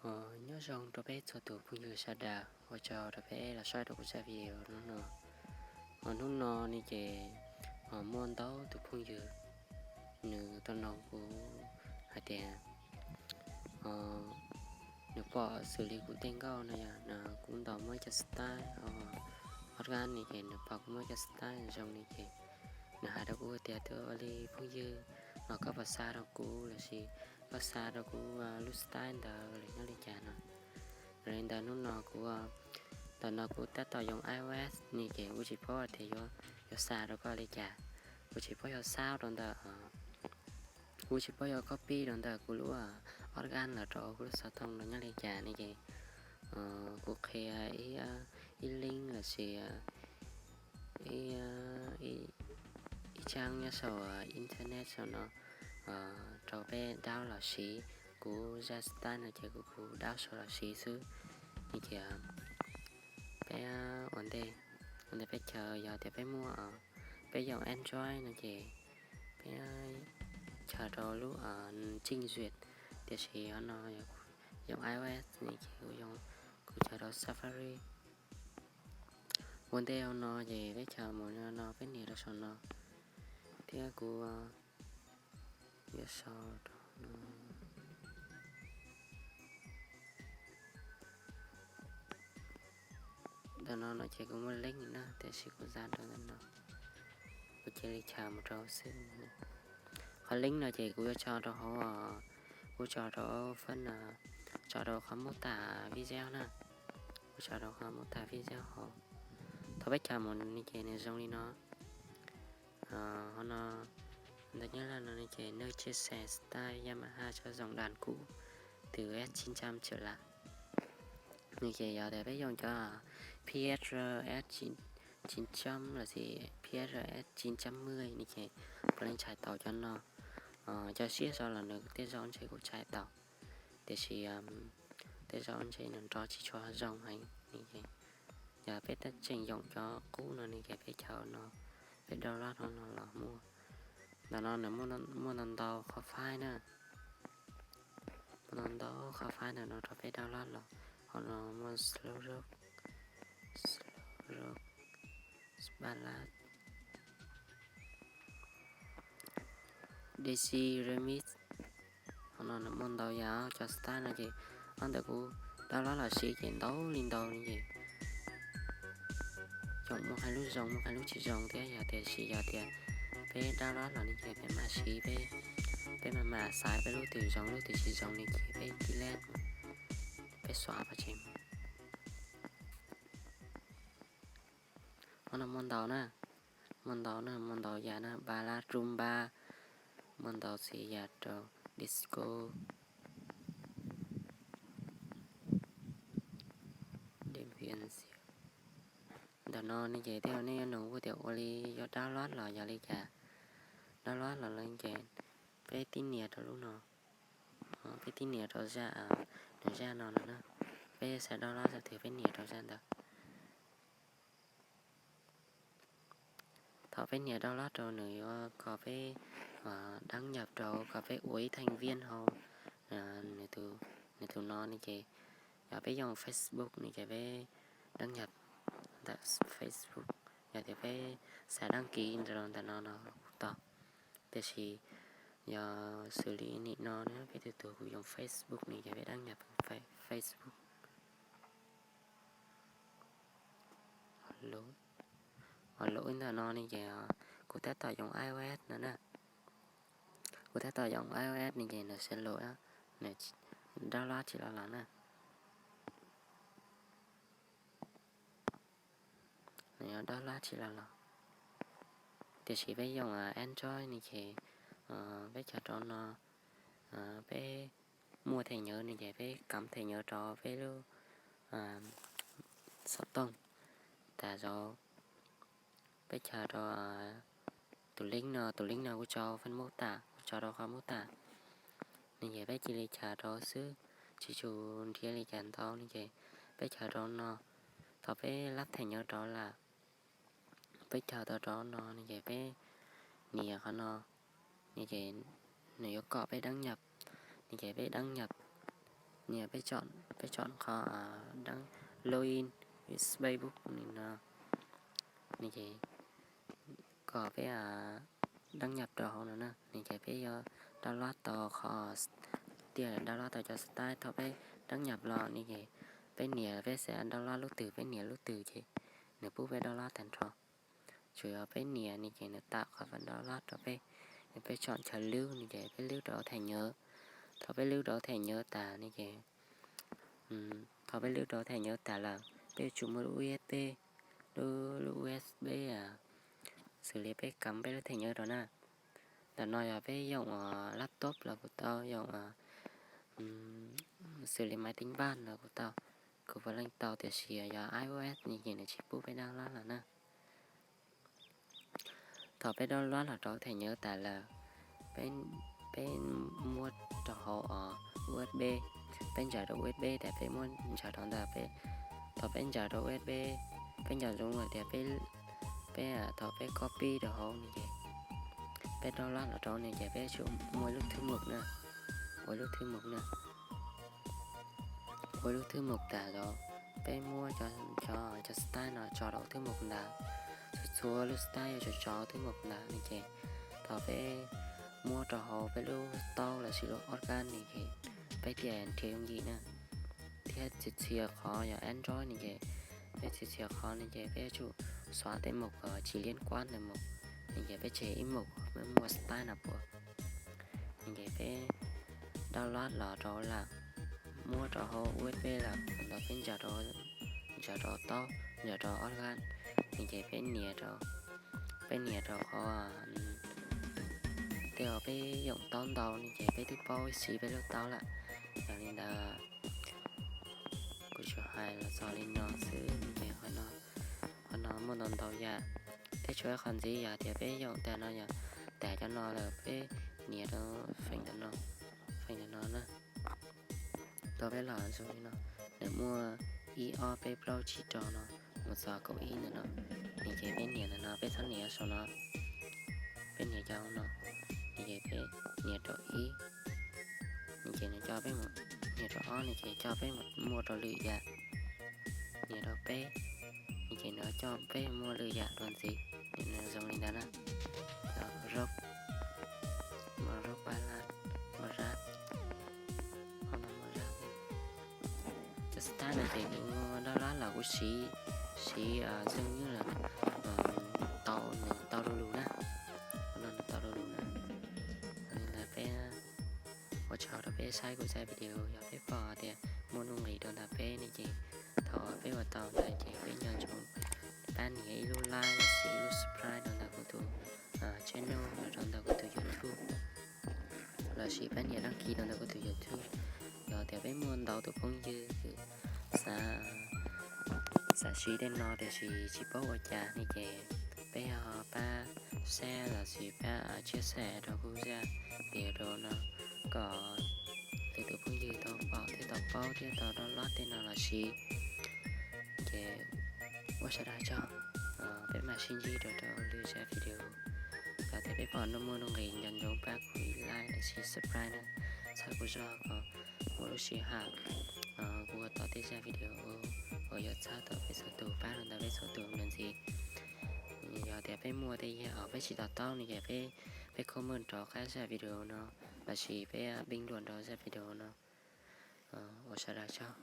Os, nyob zoo rau peb txhua tus phooj ywg sawv daws, ua tsaug rau peb los saib rau kuv zaj video hnub no. Os, hnub no ne ces, os, muaj ntau tus phooj ywg nws tau noog kuv hais tias, os, nws pom xws li kuv tej nkauj no yog nws kuv ntaus muab ib co style, os, organ ne ces nws pom kuv muab ib co style zoo ne ces nws hais rau kuv tias, tus ua li phooj ywg, os, koj puas xa rau kuv lossis koj xa rau kuv lub style ntawd los nyob li cas no. Yog li ntawd hnub no kuv, ntawm no kuv tab tom yoog iOS ne ces kuv tsis paub tias yuav, yuav xa rau koj li cas. Kuv tsis paub yuav xa rau ntawm, kuv tsis paub yuav copy rau ntawm kuv lub organ los rau kuv lub xov tooj los nyob li cas ne ces, os, kuv qhia ib, ib link lossis ib, ib tsab nyob saum internet saum no rau peb download los siv. Kuv zaj style no ces kuv, kuv download los siv xwb. Ne ces peb ua ntej, ua ntej peb chaws yog tias peb muaj, peb yoog Android no ces peb chaws rau lub trình duyệt, tiam sis ho no yog yoog iOS ne ces kuv, kuv chaws rau Safari. Ua ntej no ces peb chaws mus no peb nias rau saum no thiab kuv yuav sau rau no. Ntawm no no ces kuv muaj link na, tiam sis kuv xa rau ntawm no, kuv cia li chaws mus rau xwb. Qhov link no ces kuv yuav tso rau hauv, kuv tso rau hauv phần, tso rau qhov mô tả video na, kuv tso rau qhov mô tả video hauv. Thaum peb chaws mus ne ces nws zoo li no. Ho no, ntawm nyob no ces nơi chia sẻ style Yamaha cho dòng đàn cũ từ S chín trăm trở lại. Ne ces yog tias peb yoog cov PSRS chín trăm lossis PSRS chín trăm mười ne ces puav leej tshais tau cov no. Cov siab zog los nws tej zaum ntshe kuv tshais tau, tiam sis tej zaum ntshe nws nrov tsis tshua zoo heev ne ces yog peb tab tseem yoog cov qub no ne ces peb chaws no, peb download no los muaj. Ntawm no nws muaj ntau ntau qhov file na, muaj ntau ntau qhov file ntawm no rau peb download los. Ho no muaj slow rock, slow rock, ballad, DC remix. Ho no nws muaj ntau yam cov style no ces ob ntawm kuv download los siv ces ntau li ntau li ces tseem muaj qee lub zoo muaj qee lub tsis zoo thiab. Yog tias siv, yog tias peb download los ne ces peb mam siv, peb, peb mam mam xaiv peb lub twg zoo lub twg tsis zoo ne ces peb delete, peb xóa pov tseg. Ho no muaj ntau na, muaj ntau na, muaj ntau yam na, ballad, rumba, muaj ntau txiv yam rau disco, đêm phiêu. Ntawm no ne ces tej zaum nej yuav nug kuv tias ua li yuav download los yog li cas. Download los lawm ces peb tib nias rau lub no, peb tib nias rau zaj, nws zaj no no na. Peb xav download zaj twg peb nias rau zaj ntawd. Thaum peb nias download rau nws yuav kom peb đăng nhập rau, kom peb ua ib thành viên hauv nws tus no ne ces, yog peb yoog Facebook ne ces peb đăng nhập ntawm Facebook, yog tias peb xav đăng ký rau ntawm no no kuj tau. Tiam sis yog xws li nim no ne peb tus tus kuv yoog Facebook ne ces peb đăng nhập Facebook. Ho lub ntawm no ne ces kuv tab tom yoog iOS no na. Kuv tab tom yoog iOS ne ces nws sẽ lỗi, nws download tsis los los na. Nws yuav download tsis los los. Tiam sis peb yoog Android ne ces peb chaws rau no, peb muaj thẻ nhớ ne ces peb cắm thẻ nhớ rau peb lub xov tooj. Tas zog peb chaws rau tus link no, tus link no kuv tso phần mô tả, kuv tso rau qhov mô tả ne ces peb cia li chaws rau xwb, tsis tsum nrhiav li cas ntau ne ces peb chaws rau no. Thaum peb lắp thẻ nhớ rau lawm, peb chaws tau rau no ne ces peb nias qhov no ne ces nws yuav kom peb đăng nhập ne ces peb đăng nhập. Peb chọn qhov đăng login Facebook no, nws ces kom peb đăng nhập rau hauv no na. Nws ces peb yuav download tau qhov, tias download tau cov style thaum peb đăng nhập los nws ces peb nias, peb xav download lub twg peb nias lub twg ces nws pub peb download tag nrho. Tsuas yog peb nias nws ces nws tạo qhov download rau peb. Peb chọn chaw lưu nws ces peb lưu rau thẻ nhớ. Thaum peb lưu rau thẻ nhớ tas nws ces, thaum peb lưu rau thẻ nhớ tas lawm peb yuav tsum muaj lub USB, lub, lub USB xws li peb cắm peb lub thẻ nhớ rau na. Ntawm no yog peb用laptop los kuj tau,用xws li máy tính bảng los kuj tau, kuv puav leej tau tiam sis yog iOS nws ces nws tsis pub peb download los na. Thaum peb download los rau thẻ nhớ tas lawm, peb muab rau hauv USB, peb ntsaws rau USB tas peb muab ntsaws rau ntawd. Thaum peb ntsaws rau USB, peb nco ntsoov hais tias peb, thaum peb copy rau hauv nws ces peb download los rau nws ces peb yuav tsum muaj lub thư mục na, ua lub thư mục na. Ua lub thư mục tas lawm peb muab cov, cov style no tso rau thư mục ntawd. Txhua, txhua lub style yuav tsum tso thư mục ntawd nws ces thaum peb muab rau hauv peb lub taub los sis lub organ nws ces peb thiaj nrhiav yooj yim na. Thiab txhia txhia qhov yog Android nws ces, peb txhia txhia qhov nws ces peb yuav tsum xóa tej mục tsis liên quan ntawd mus, nws ces peb tseg ib mục peb muaj style no puav. Nws ces peb download los rau lawm, muab rau hauv USB lawm ntawd peb ntsaws rau taub, ntsaws rau organ, nws ces peb nias rau, peb nias rau qhov, tej zaum peb yoom taub ntau nws ces peb twb paub siv peb lub taub lawm. Yog li ntawd kuv tsuas hais los txog li no xwb nws ces qhov no muaj ntau ntau yam. Thiab tshuav qhov ntxiv yog tias peb yoom tas no yog tas cov no lawm peb nias rau feem ntawm no, feem ntawm no na. Tau peb los zoo li no, nws muaj ib ob peb plaub tsib rau no mus txog kaum ib ntawm no. Nws ces peb nias ntawm no, peb txhob nias saum no, peb nias cov no. Nws ces peb nias rau ib, nws ces nws coj peb mus, nias rau ob nws ces coj peb mus muaj rau lwm yam, nias rau peb, nws ces nws coj peb muaj lwm yam dua ntxiv. Nws zoo li ntawd na. Rau rau, muaj rau paj lab, muaj rab, muaj rab. Cov style no ces kuv dob lab los kuv siv, siv zoo nyob los tau, nws tau du lug na. Qhov no nws tau du lug na. Yog li ntawd peb ua tsaug rau peb saib kuv zaj video, yog peb pom tias muaj nuj nqis rau ntawm peb ne ces thaum peb ua tau ntawd ces peb nco ntsoov pab nias ib lub like los sis ib lub subscribe rau ntawm kuv tus channel los rau ntawm kuv tus YouTube, los sis pab nias đăng ký rau ntawm kuv tus YouTube. Yog tias peb muaj ntau tus phooj ywg xav, xav siv tej no tiam sis tsis paub ua cas ne ces peb ho pab share los sis pab chia sẻ rau kuv zaj video no kom lwm tus phooj ywg tau pom thiab tau paub thiab tau dob loj tej no los siv. Ces ua sawv daws tsaug, peb mam sib ntsib rau rau lwm zaj video. Yog tias peb pom no muaj nuj nqis nco ntsoov pab kuv like los sis subscribe na, txhawb kuv zog kom muaj lub sij hawm kuv ua tau tej zaj video uas yuav txhawb tau peb txhua tus, pab rau ntawm peb txhua tus mus ntxiv. Yog tias peb muaj tej yam uas peb tsis to taub no ces peb, peb comment rau qab zaj video no los sis peb bình luận rau zaj video no. Ua sawv daws tsaug.